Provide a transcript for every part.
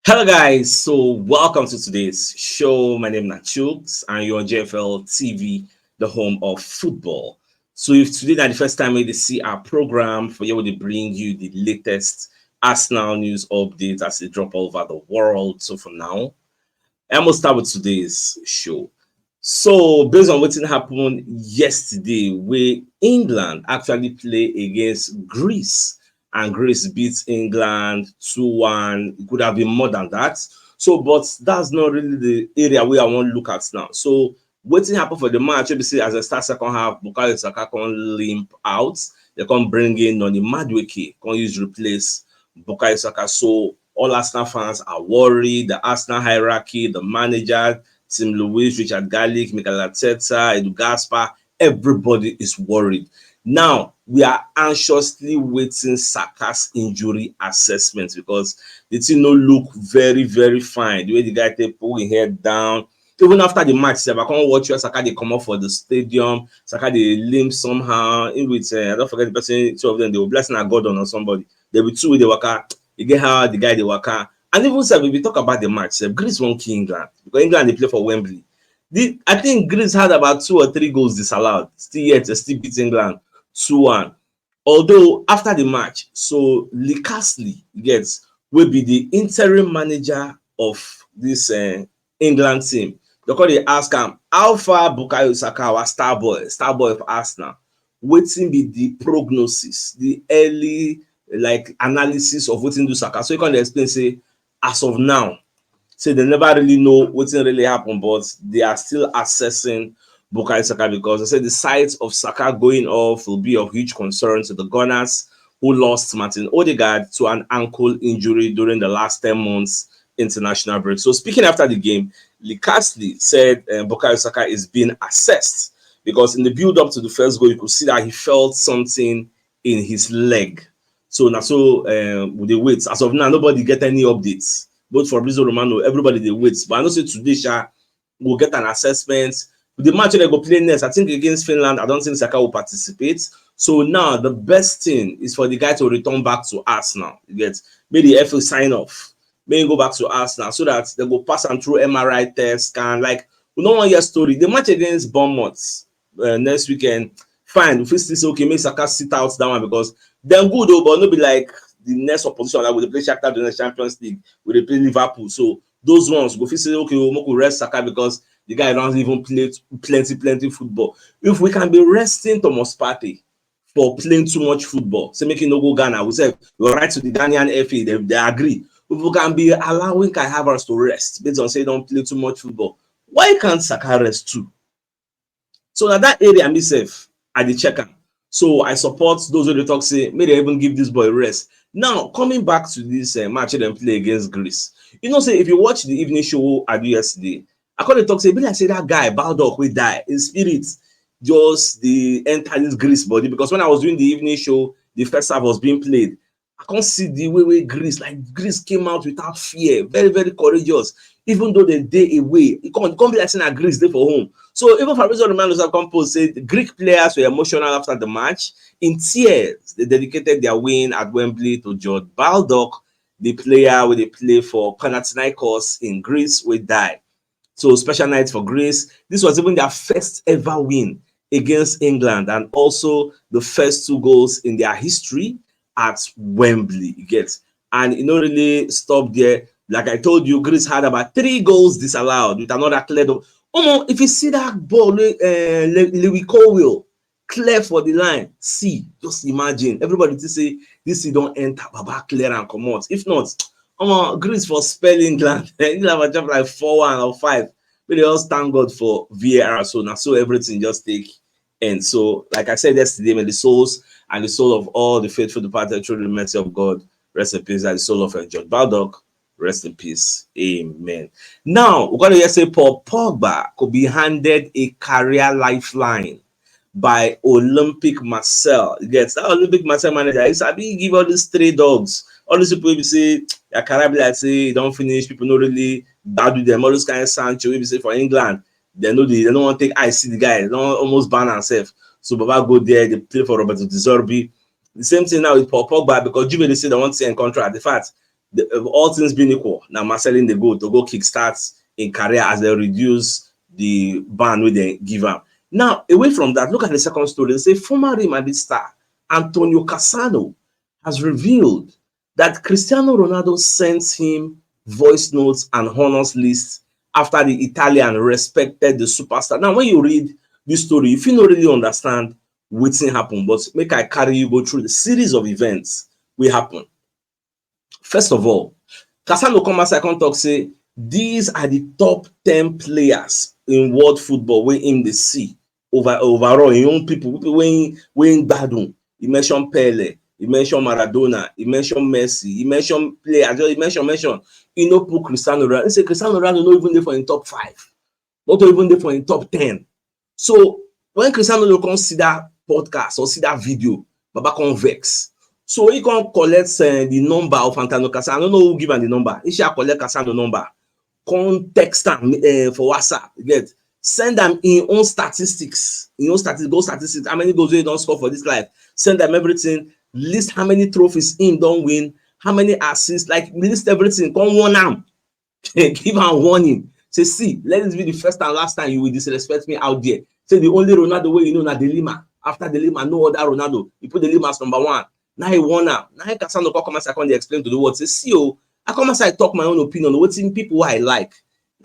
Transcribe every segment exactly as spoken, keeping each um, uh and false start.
Hello, guys. So, welcome to today's show. My name is Chuks, and you're on J F L T V, the home of football. So, if today is the first time you see our program, for you, we bring you the latest Arsenal news updates as they drop all over the world. So, for now, I'm gonna start with today's show. So, based on what happened yesterday, where England actually play against Greece, and Greece beats England two one. It could have been more than that. So, but that's not really the area where I want to look at now. So, what happened for the match? Obviously, as I start second half, Bukayo Saka can limp out. They can bring in Noni Madueke, can use replace Bukayo Saka. So all Arsenal fans are worried. The Arsenal hierarchy, the manager, Tim Lewis, Richard Garlic, Mikel Arteta, Edu Gaspar, everybody is worried. Now, we are anxiously waiting Saka's injury assessment because the thing no look very, very fine. The way the guy take pull his head down, even after the match, sef, I can't watch where Saka dey come up for the stadium. Saka dey limp somehow. In with uh, I don't forget the person, two of them, they were blessing at Gordon or somebody. They be two with the waka. You get how the guy dey waka. And even sef, if we talk about the match, sef, Greece won kill England because England they play for Wembley. The, I think Greece had about two or three goals disallowed. Still yet, they still beat England two one. Although after the match, so Lee Castley gets will be the interim manager of this uh, England team. They call they ask him how far Bukayo Saka, our star boy, star boy of Arsenal, waiting be the prognosis, the early like analysis of waiting do Saka. So you can explain say as of now, say they never really know what's really happened, but they are still assessing Bukayo Saka because they say the sight of Saka going off will be of huge concern to the Gunners, who lost Martin Odegaard to an ankle injury during the last ten months international break. So speaking after the game, Lee Castley said uh, Bukayo Saka is being assessed because in the build-up to the first goal, you could see that he felt something in his leg. So now, so uh, with the weights, as of now, nobody get any updates. Both Fabrizio Romano, everybody they wait. But I know say today, Sha, we'll get an assessment. The match they go play next, I think against Finland, I don't think Saka will participate. So now the best thing is for the guy to return back to Arsenal. You get maybe the F A sign off, maybe go back to Arsenal so that they go pass and through M R I test. Can like we don't want your story. The match against Bournemouth uh, next weekend, fine. If we still say okay, make Saka sit out that one because then good though, but no be like the next opposition that we play Shakhtar in the Champions League, we play Liverpool. So those ones go fit say okay, we'll make we rest Saka because the guy don't even play plenty plenty football. If we can be resting Thomas Partey for playing too much football, say make him no go Ghana, we say we write to the Ghanaian F A, they, they agree. If we can be allowing Kai Havertz to rest based on say he don't play too much football, why can't Saka rest too? So now that area myself, I dey check am. So I support those who dey talk say make they even give this boy rest. Now coming back to this uh, match dem play against Greece, you know say if you watch the evening show I do yesterday, I come dey talk say e be like say that guy Baldock wey die, his spirit just dey enter this Greece body because when I was doing the evening show, the first half was being played. I can't see the way wey Greece, like Greece came out without fear, very, very courageous. Even though they dey away, it can't, can't be like saying that Greece dey for home. So even Fabrizio Romano have come post say the Greek players were emotional after the match. In tears, they dedicated their win at Wembley to George Baldock, the player wey dey play for Panathinaikos in Greece, wey die. So special night for Greece. This was even their first ever win against England and also the first two goals in their history at Wembley. You get, and e no really stop there. Like I told you, Greece had about three goals disallowed with another clear. Omo, if you see that ball, uh, Lewy Colwill clear for the line, see, just imagine. Everybody to say this thing don't enter, Baba clear and comot. If not, omo, Greece for spell England. England will jump like four one or five. But they all thank God for V A R. So now, so everything just take. And so, like I said yesterday, may the souls and the soul of all the faithful departed through the mercy of God rest in peace. And the soul of uh, George Baldock, rest in peace. Amen. Now, we're going to hear say Paul Pogba could be handed a career lifeline by Olympic Marseille. You get that Olympic Marseille manager? He sabi give all these stray dogs, all these people wey be say their career be like say e don finish, people no really gbadu them. All those kind of Sancho wey be say for England, they no dey, they no wan take eye see the guy. They don almost ban himself. So Baba go there, they play for Roberto De Zerbi. The same thing now with Paul Pogba because Juve dey say they wan sign contract. In fact, the, all things being equal, now Marcelo dey go to go kickstart in career as they reduce the ban wey they give am. Now, away from that, look at the second story. They say former Real Madrid star Antonio Cassano has revealed that Cristiano Ronaldo sent him voice notes and honors list after the Italian respected the superstar. Now, when you read this story, if you don't really understand what's happened, but make I carry you go through the series of events we happen. First of all, Cassano come outside come talk say these are the top ten players in world football wey him dey see over overall, him own people, people wey him, wey him gbadun. He mention Pele, he mention Maradona, he mention Messi, he mention players, just he mention, mention. He no put Cristiano Ronaldo. He say Cristiano Ronaldo no even dey for him top five. Not even dey for him top ten. So when Cristiano Ronaldo come see that podcast or see that video, Baba come vex. So he come collect uh, the number of Antonio Cassano. I don't know who give am the number. He shall collect Cassano number. Come text am uh, for WhatsApp. You get send am in own statistics, in own statistics, go statistics. How many goals he don't score for this life? Send them everything. List how many trophies him don't win, how many assists, like list everything. Come warn am. Give am warning. Say, see, let this be the first and last time you will disrespect me out there. Say the only Ronaldo way you know na Delima. After Delima, no other Ronaldo. You put Delima as number one. Now he won am. Now he Cassano come come outside come dey explain to the world. Say, see, oh, I come outside talk my own opinion. Wetin people I like.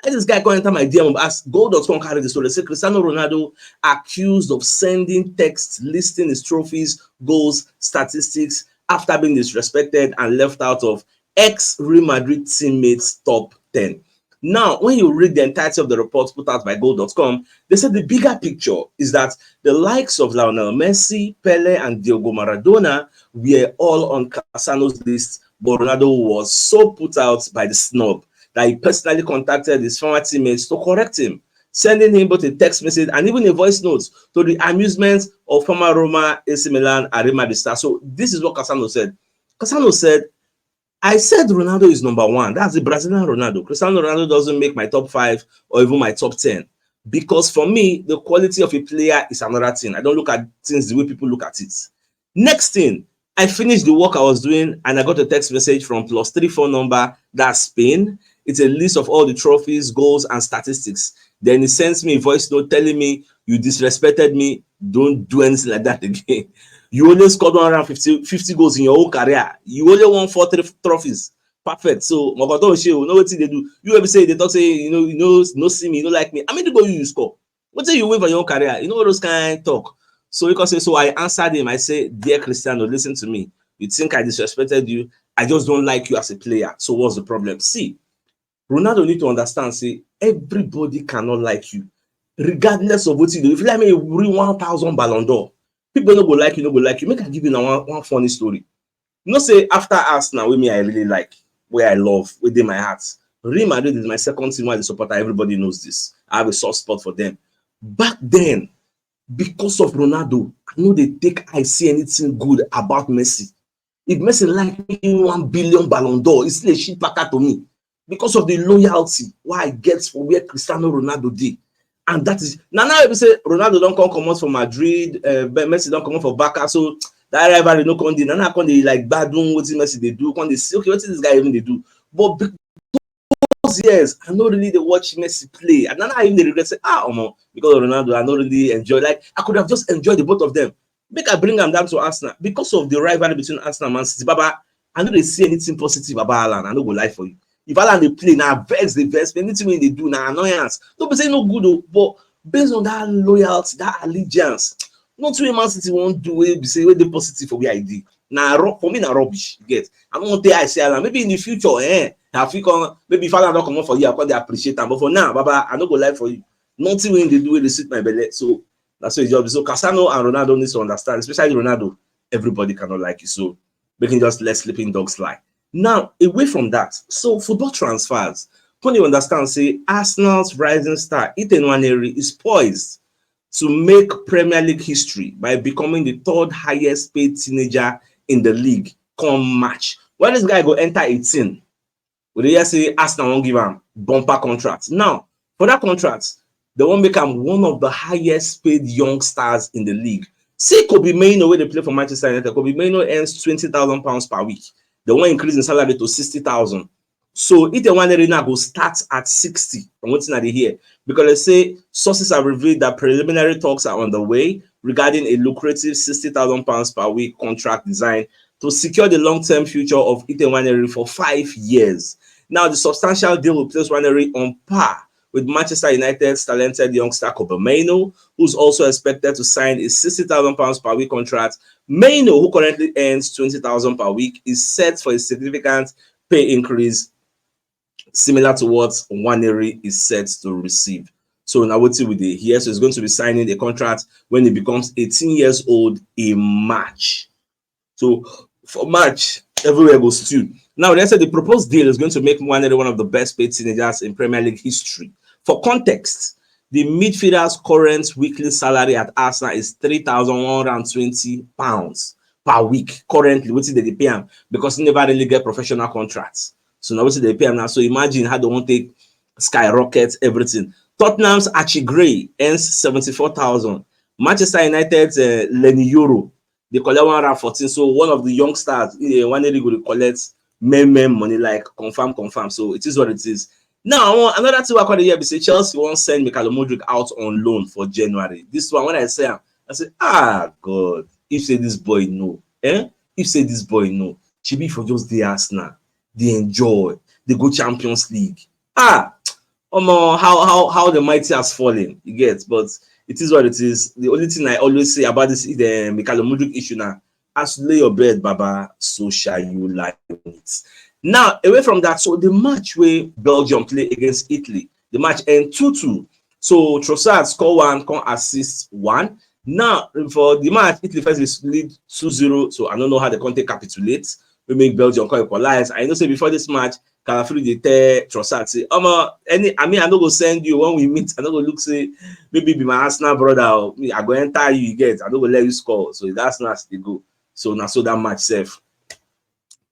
Let this guy come enter my D M as Gold dot com carry the story. Say Cristiano Ronaldo accused of sending texts listing his trophies, goals, statistics after being disrespected and left out of ex Real Madrid teammates top ten. Now, when you read the entirety of the report put out by Gold dot com, they said the bigger picture is that the likes of Lionel Messi, Pele, and Diego Maradona were all on Cassano's list, but Ronaldo was so put out by the snub that he personally contacted his former teammates to correct him, sending him both a text message and even a voice note to the amusement of former Roma, A C Milan, and Real Madrid star. So this is what Cassano said. Cassano said, I said Ronaldo is number one. That's the Brazilian Ronaldo. Cristiano Ronaldo doesn't make my top five or even my top ten. Because for me, the quality of a player is another thing. I don't look at things the way people look at it. Next thing, I finished the work I was doing and I got a text message from plus three four number, that's Spain. It's a list of all the trophies, goals, and statistics. Then he sends me a voice note telling me, you disrespected me. Don't do anything like that again. You only scored one hundred fifty, fifty goals in your whole career. You only won four trophies. Perfect. So Mokoto Oshie, you know what they do. You ever say they talk say you know you know no see me, you don't like me. How many goals you score? What do you win for your career? You know those kind of talk. So because so I answered him. I say, dear Cristiano, listen to me. You think I disrespected you? I just don't like you as a player. So what's the problem? See, Ronaldo need to understand. Say everybody cannot like you, regardless of what you do. If you like me, you win one thousand Ballon d'Or. People no go like you, no go like you. Make I give you now one, one funny story. You know, say after Arsenal, with me, I really like, where I love, within my heart. Real Madrid is my second team where I support. Everybody knows this. I have a soft spot for them. Back then, because of Ronaldo, I know they take I see anything good about Messi. If Messi like me one billion Ballon d'Or, it's still a shit packer to me because of the loyalty why I get for where Cristiano Ronaldo did. And that is now now if you say Ronaldo don't come come out for Madrid, uh, Messi don't come out for Barca, so that rivalry no come dey. Now I come dey like bad doing what Messi they do, come they see okay, what this guy even they do. But those years, I don't really they watch Messi play. And now I even they regret say, ah, Omo, because of Ronaldo, I don't really enjoy. Like I could have just enjoyed the both of them. Make I bring them down to Arsenal because of the rivalry between Arsenal and Man City. Baba, I know they see anything positive about Alan. I no go lie for you. If Alan they play now, vex the vex, anything when they do now, annoyance. Don't be say no good, oh, but based on that loyalty, that allegiance, not too Man City won't do it. Be say where the positive for where I did. Now for me, now rubbish. You get. I don't want to I say Alan. Maybe in the future, eh? I feel come, maybe if Alan don't come up for you, I call they appreciate them. But for now, Baba, I no go lie for you. Nothing when they do it, they suit my belly. So that's what job. So Cassano and Ronaldo needs to understand, especially Ronaldo. Everybody cannot like you. So we can just let sleeping dogs lie. Now, away from that, so football transfers. When you understand, say Arsenal's rising star Ethan Nwaneri is poised to make Premier League history by becoming the third highest paid teenager in the league come March. When this guy go enter eighteen, we dey hear say Arsenal won't give him bumper contract. Now, for that contract, they won't make him one of the highest paid young stars in the league. See Kobe Maino, where they play for Manchester United. Kobe Maino earns twenty thousand pounds per week. They wan increase im salary to sixty thousand. So Ite Nwaneri now go start at sixty, from wetin I dey hear, because they say sources have revealed that preliminary talks are on the way regarding a lucrative sixty thousand pounds per week contract design to secure the long-term future of Ite Nwaneri for five years. Now, the substantial deal will place Nwaneri on par with Manchester United's talented youngster Kobe Mainoo, who's also expected to sign a sixty thousand pounds per week contract. Mainoo, who currently earns twenty thousand per week, is set for a significant pay increase similar to what Nwaneri is set to receive. So now what we dey hear? So he's going to be signing a contract when he becomes eighteen years old in March. So for March, everywhere goes stew. Now, they said the proposed deal is going to make Nwaneri one of the best paid teenagers in Premier League history. For context, the midfielder's current weekly salary at Arsenal is three thousand one hundred and twenty pounds per week currently, wetin dem dey pay am, because he never really get professional contracts. So now wetin dem dey pay am now. So imagine how they wan take skyrocket everything. Tottenham's Archie Gray earns seventy-four thousand. Manchester United's uh, Leny Yoro dey collect one hundred and fourteen. So one of the young stars, uh, Nwaneri go dey collect men men money, like, confirm, confirm. So it is what it is. Now, I want another thing I call the year be say Chelsea wan send Mikhailo Mudryk out on loan for January. This one, when I say am, I say, ah, God, if say this boy no, eh? If say this boy no, shebi for just dey Arsenal, dey enjoy, dey go Champions League. Ah, omo, how how how the mighty has fallen. You get, but it is what it is. The only thing I always say about this, the Mikhailo Mudryk issue now, as you lay your bed, Baba, so shall you lie on it. Now, away from that, so the match where Belgium play against Italy, the match end two two. So Trossard score one, come assist one. Now, for the match, Italy first is lead two zero. So I don't know how they can't capitulate. We make Belgium come equalize. I know say before this match, Calafiori dey tell Trossard say, "Omo, any, I mean, I no go send you when we meet. I no go look say maybe be my Arsenal brother, or me, I go enter you, you get. I no go let you score." So that's nice they go. So now so that match safe.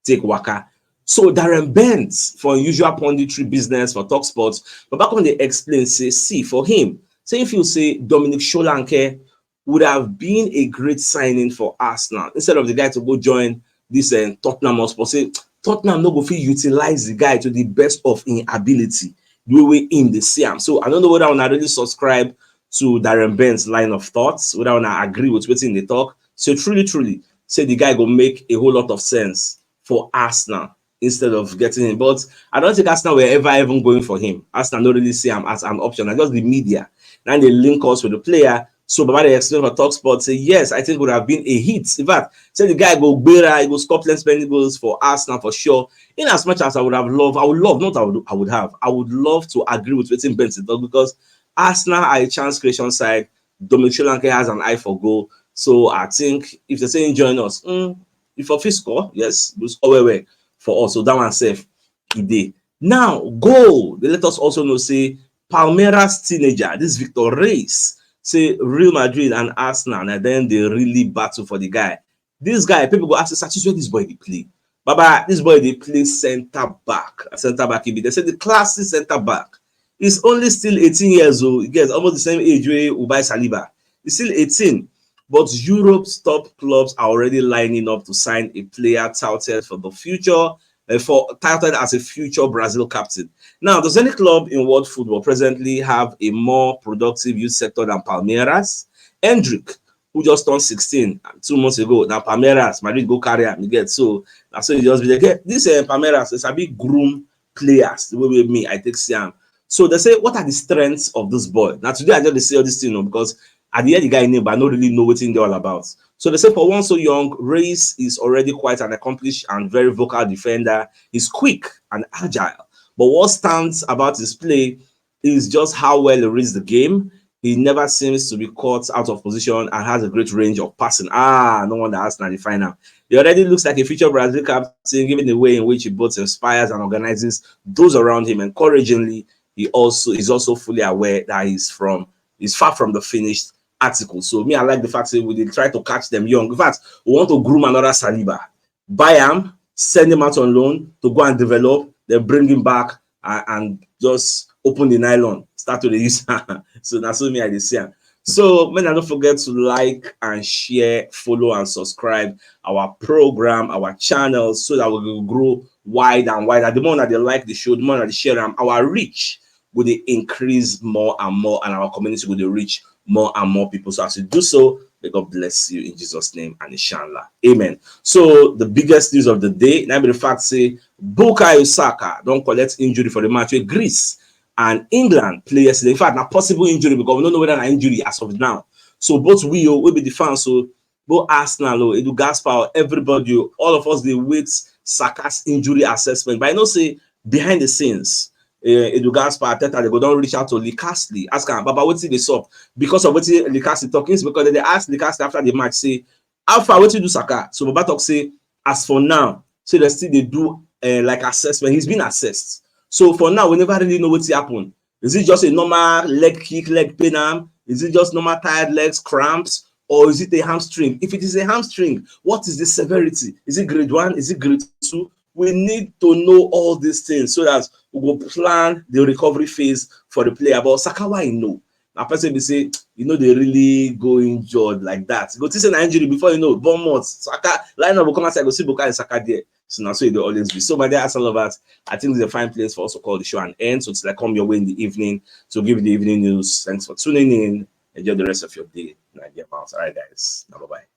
Take waka. So Darren Bent, for unusual punditry business for Talk Sports, but back on the explain say, see, for him, say if you say Dominic Solanke would have been a great signing for Arsenal instead of the guy to go join this uh, Tottenham Hotspur. Say Tottenham no go fit utilize the guy to the best of his ability the way him dey see am. So I don't know whether una really subscribe to Darren Bent's line of thoughts, whether una agree with wetin dey talk. So truly, truly, say the guy go make a whole lot of sense for Arsenal instead of getting him. But I don't think Arsenal were ever even going for him. Arsenal no really see him as an option. I just the media. Now they link us with the player. So Baba dey explain for Talk Sports say, yes, I think would have been a hit. In fact, say the guy go gbera, he go score plenty many goals for Arsenal for sure. In as much as I would have loved, I would love, not I would, I would have, I would love to agree with wetin Bent talk, because Arsenal are a chance creation side. Dominic Solanke has an eye for goal. So I think if they say he join us, mm, if a fit score, yes, we score well well for us. So that one safe today. Now, goal. They let us also know say Palmeiras teenager, this Victor Reis, say Real Madrid and Arsenal, and then they really battle for the guy. This guy, people go ask, "Satis, where this boy dey play?" Baba, this boy dey play center back. Center back, he be. They say the classy center back. He's only still eighteen years old. He gets almost the same age wey Ubay Saliba. He's still eighteen. But Europe's top clubs are already lining up to sign a player touted for the future, uh, for touted as a future Brazil captain. Now, does any club in world football presently have a more productive youth sector than Palmeiras? Endrick, who just turned sixteen two months ago, now Palmeiras, Madrid go carry him, you get. So that's so you just be like, hey, this uh, Palmeiras is a big groom players the way with me, I take see him. So they say, what are the strengths of this boy? Now today I just see all this thing, you know, because at the end the guy name, but I don't really know what thing they're all about. So they say for one so young, Reis is already quite an accomplished and very vocal defender. He's quick and agile. But what stands about his play is just how well he reads the game. He never seems to be caught out of position and has a great range of passing. Ah, no wonder Arsenal the final. He already looks like a future Brazil captain, given the way in which he both inspires and organizes those around him. Encouragingly, he also is also fully aware that he's from he's far from the finished article. So me, I like the fact that we dey try to catch them young. In fact, we want to groom another Saliba, buy him, send him out on loan to go and develop, then bring him back and, and just open the nylon, start to use. So that's what me I dey see. So, man, don't forget to like and share, follow and subscribe our program, our channel, so that we will grow wide and wider. The more that they like the show, the more that they share them, our reach will dey increase more and more, and our community will dey reach more and more people. So as you do so, may God bless you in Jesus' name and inshallah. Amen. So the biggest news of the day, now be the fact say Bukayo Saka don collect injury for the match with Greece and England play yesterday. In fact, na possible injury because we don't know whether na injury as of now. So both we o, we be the fans, so both Arsenal o, Edu Gaspar, everybody o, all of us dey wait Saka's injury assessment. But I know say behind the scenes, uh, Edu Gaspar, Arteta, they go don reach out to Lee Castley, ask am, "Baba, wetin dey sup?" Because of wetin Lee Castley talk, it's because they ask Lee Castley after the match, say, "How far, wetin do Saka?" So Baba talk say, as for now, say they still dey do uh, like assessment. He's been assessed. So for now, we never really know wetin happen. Is it just a normal leg kick, leg pain arm? Is it just normal tired legs, cramps? Or is it a hamstring? If it is a hamstring, what is the severity? Is it grade one? Is it grade two? We need to know all these things so that we go plan the recovery phase for the player. But Saka, why you know? Na person be say, you know, they really go injured like that. You go think say na injury, before you know, Bournemouth, Saka, lineup will come outside, go see Bukayo Saka there. So now, so it dey always be. So, my dear Arsenal lovers, I think it's a fine place for us to call the show an end. So it's like come your way in the evening to give you the evening news. Thanks for tuning in. Enjoy the rest of your day. Nigeria Mouse. All right, guys. Now, bye-bye.